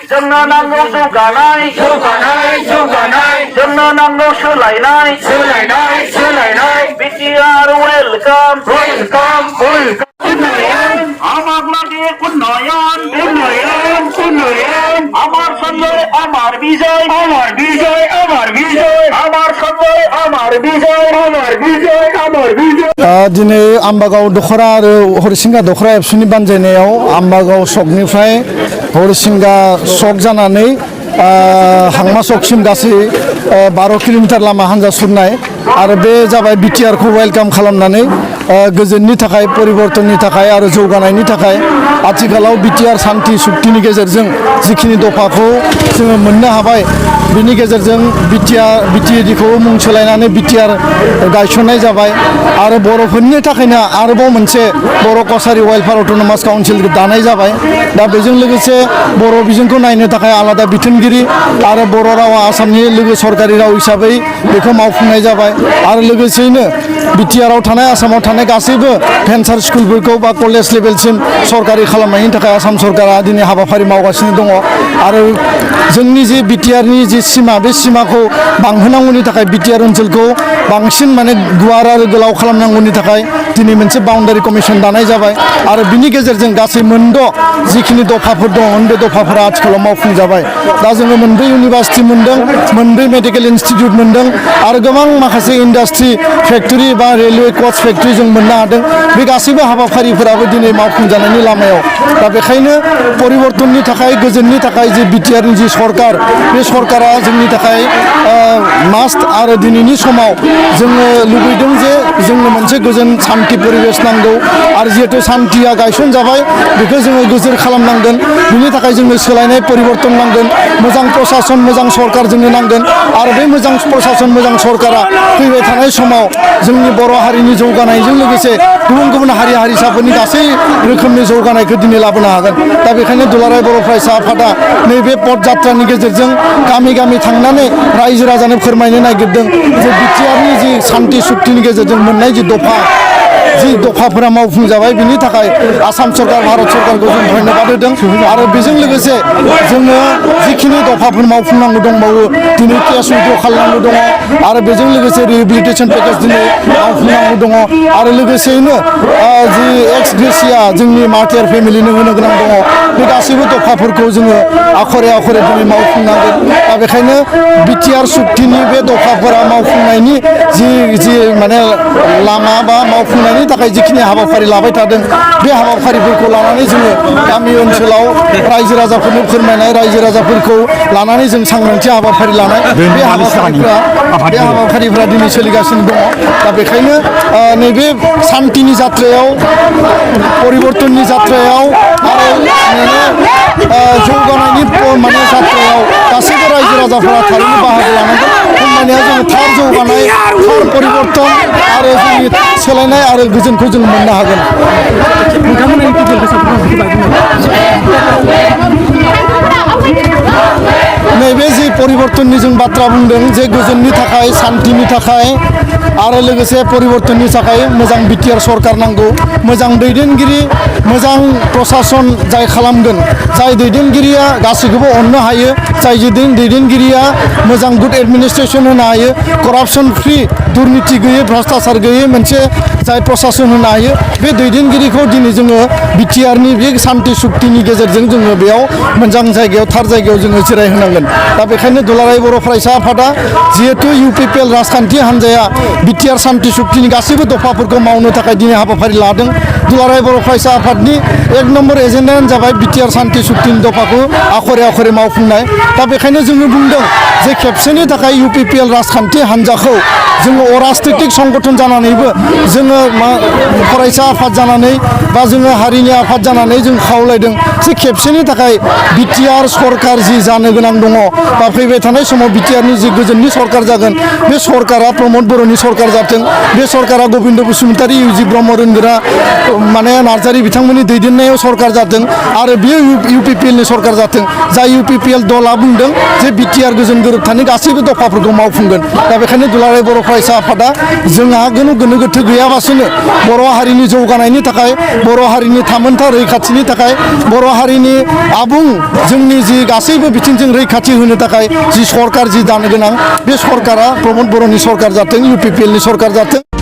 जोंनो नांगौ जौगानाय जोंनो नांगौ सोलायनाय बिटिआर वेलकाम আমার লাগে উন্নয়ন আমার সঙ্গে আমার বিজয় আমার সঙ্গে আমার বিজয় दिनै आम्बागाव दखरा आरो हरिसिंगा दखरा एबसुनि बानजायनायाव आम्बागाव सकनिफ्राय हरिसिंगा सक जानानै हांमा सकसिम गासै 12 किल'मिटार लामा हान्जा सुरनाय आरो बे जाबाय बिटिआरखौ वेलकाम खालामनानै गोजोननि थाखाय परिबर्तननि थाखाय आरो जौगानायनि थाखाय आथिखालाव बिटिआर सान्थि सुक्तिनि गेजेरजों जिखिनि दफाखौ जोङो मोननो हाबाय बिनि गेजेरजों बिटिएडिखौ मुं सोलायनानै बिटिआर गायसननाय जाबाय आरो बर'फोरनि थाखायनो आरोबाव मोनसे बर' कसारि वेलफेयार अट'नमास काउन्सिल दानाय जाबाय दा बेजों लोगोसे बर' बिजोंखौ नायनो थाखाय आलादा बिथोनगिरि आरो बर' रावा आसामनि लोगो सरकारि राव हिसाबै बेखौ मावफुंनाय जाबाय आरो लोगोसेयैनो बिटिआराव थानाय आसामाव थानाय गासैबो भेन्सार स्कुलफोरखौ बा कलेज लेभेलसिम सरकारि खालामनायनि थाखाय आसाम सरकारा दिनै हाबाफारि मावगासिनो दङ आरो जोंनि जे बिटिआरनि जे सिमा बे सिमाखौ बांहोनांगौनि थाखाय बिटिआर ओनसोलखौ बांसिन माने गुवार आरो गोलाव खालामनांगौनि थाखाय दिनै मोनसे बाउन्डारि कमिसन दानाय जाबाय आरो बिनि गेजेरजों गासै मोनद' जिखिनि दफाफोर दङ बे दफाफोरा आथिखालाव मावफुंजाबाय दा जोङो मोनब्रै इउनिभार्सिटि मोनदों मोनब्रै मेडिकेल इनस्टिट्युट मोनदों आरो गोबां माखासे इन्डास्ट्रि फेक्टरि बा रेलवे कच फेक्टरि जों मोननो हादों बे गासैबो हाबाफारिफोराबो दिनै मावफुंजानायनि लामायाव दा बेखायनो परिबर्तननि थाखाय गोजोननि थाखाय जे बिटिआरनि जि सरकार बे सरकारा जोंनि थाखाय मास्ट आरो दिनैनि समाव जोङो लुबैदों जे जोंनो मोनसे गोजोन सान्थि परिबेश नांगौ आरो जिहेतु सान्थिया गायसन जाबाय बेखौ जोङो गोजोर खालामनांगोन बिनि थाखाय जोंनो सोलायनाय परिबर्तन नांगोन मोजां प्रसासन मोजां सरकार जोंनो नांगोन आरो बे मोजां प्रसासन मोजां सरकारा फैबाय थानाय समाव जोंनि बर' हारिनि जौगानायजों लोगोसे गुबुन गुबुन हारि हारिसाफोरनि गासै रोखोमनि जौगानायखौ दिनै लाबोनो हागोन दा बेखायनो दुलाराय बर' फरायसा आफादा नैबे पद जात्रानि गेजेरजों गामि गामि थांनानै रायजो राजानो फोरमायनो नागिरदों जे बिटिआरनि जि सान्थि सुक्तिनि गेजेरजों मोननाय जि दफाफोरा मावफुंजाबाय बिनि थाखाय आसाम सरकार भारत सरकारखौ जों धन्यबाद होदों आरो बेजों लोगोसे जोङो जिखिनि दफाफोर मावफुंनांगौ दंबावो दिनै केस उइड्र खालामनांगौ दङ आरो बेजों लोगोसे रिहेबिलिटेसन पेकेज दिनै मावफुंनांगौ दङ आरो लोगोसेयैनो जि एक्स ग्रेसिया जोंनि मार्टियार फेमिलिनो होनो गोनां दङ बे गासैबो दफाफोरखौ जोङो आखरे दिनै मावफुंनांगोन दा बेखायनो बिटिआर सुक्तिनि बे दफाफोरा मावफुंनायनि जि माने लामा बा मावफुंनायनि थाखाय जिखिनि हाबाफारि लाबाय थादों बे हाबाफारिफोरखौ लानानै जोङो गामि ओनसोलाव रायजो राजाफोरनो फोरमायनाय रायजो राजाफोरखौ लानानै जों सांग्रांथि हाबाफारि लानाय बे हाबाफारिफ्रा दिनै सोलिगासिनो दङ दा बेखायनो नैबे सान्थिनि जात्रायाव परिबर्तननि जात्रायाव आरो जौगानायनि माने जात्रायाव गासैबो रायजो राजाफोरा थारैनो बाहागो लानांगोन होमबानिया जोङो थार जौगानाय थार परिबर्तन आरो जोंनि सोलायनाय आरो गोजोनखौ जों मोननो हागोन नैबे जि परिबर्तननि जों बाथ्रा बुंदों जे गोजोननि थाखाय सान्थिनि थाखाय आरो लोगोसे परिबर्तननि थाखाय मोजां बिटिआर सरकार नांगौ मोजां दैदेनगिरि मोजां प्रसासन जाय खालामगोन जाय दैदेनगिरिया गासैखौबो अननो हायो जाय दैदेनगिरिया मोजां गुड एडमिनिस्ट्रेसन होनो हायो करापसन फ्रि दुर्नीति गैयै भ्रष्टाचार गैयै मोनसे जाय प्रसासन होनो हायो बे दैदेनगिरिखौ दिनै जोङो बिटिआरनि बे सान्थि सुक्तिनि गेजेरजों जोङो बेयाव मोजां जायगायाव थार जायगायाव जोङो जिरायहोनांगोन दा बेखायनो दुलाराय बर' फरायसा आफादा जिहेतु इउपिपिएल राजखान्थि हान्जाया बिटिआर सान्थि सुक्तिनि गासैबो दफाफोरखौ मावनो थाखाय दिनै हाबाफारि लादों दुलाराय बर' फरायसा आफादनि 1 नम्बर एजेन्डायानो जाबाय बिटिआर सान्थि सुक्तिनि दफाखौ आखरे मावफुंनाय दा बेखायनो जोङो बुंदों जे खेबसेनि थाखाय इउपिपिएल राजखान्थि हान्जाखौ जोङो अराजनैतिक संगठन जानानैबो जोङो फरायसा आफाद जानानै बा जोङो हारिनि आफाद जानानै जों खावलायदों जे खेबसेनि थाखाय बिटिआर सरकार जि जानो गोनां दङ बा फैबाय थानाय समाव बिटिआरनि जि गोजोननि सरकार जागोन बे सरकारा प्रमद बर'नि सरकार जाथों बे सरकारा गबिन्द बसुमतारी इउजि ब्रह्म रोंगोरा माने नार्जारी बिथांमोननि दैदेननायाव सरकार जाथों आरो बियो इउपिपिएलनि सरकार जाथों जाय इउपिपिएल दला बुंदों जे बिटिआर गोजोन गोरोबथानि गासैबो दफाफोरखौ मावफुंगोन दा बेखायनो दुलाराय बर' फरायसा आफादा जोंहा गोनो गोथो गैयाबासो थांगासिनो बर' हारिनि जौगानायनि थाखाय बर' हारिनि थामोनथा रैखाथिनि थाखाय बर' हारिनि आबुं जोंनि जि गासैबो बिथिंजों रैखाथि होनो थाखाय जि सरकार जि दानो गोनां बे सरकारा प्रमद बर'नि सरकार जाथों UPPL नि सरकार जाथों।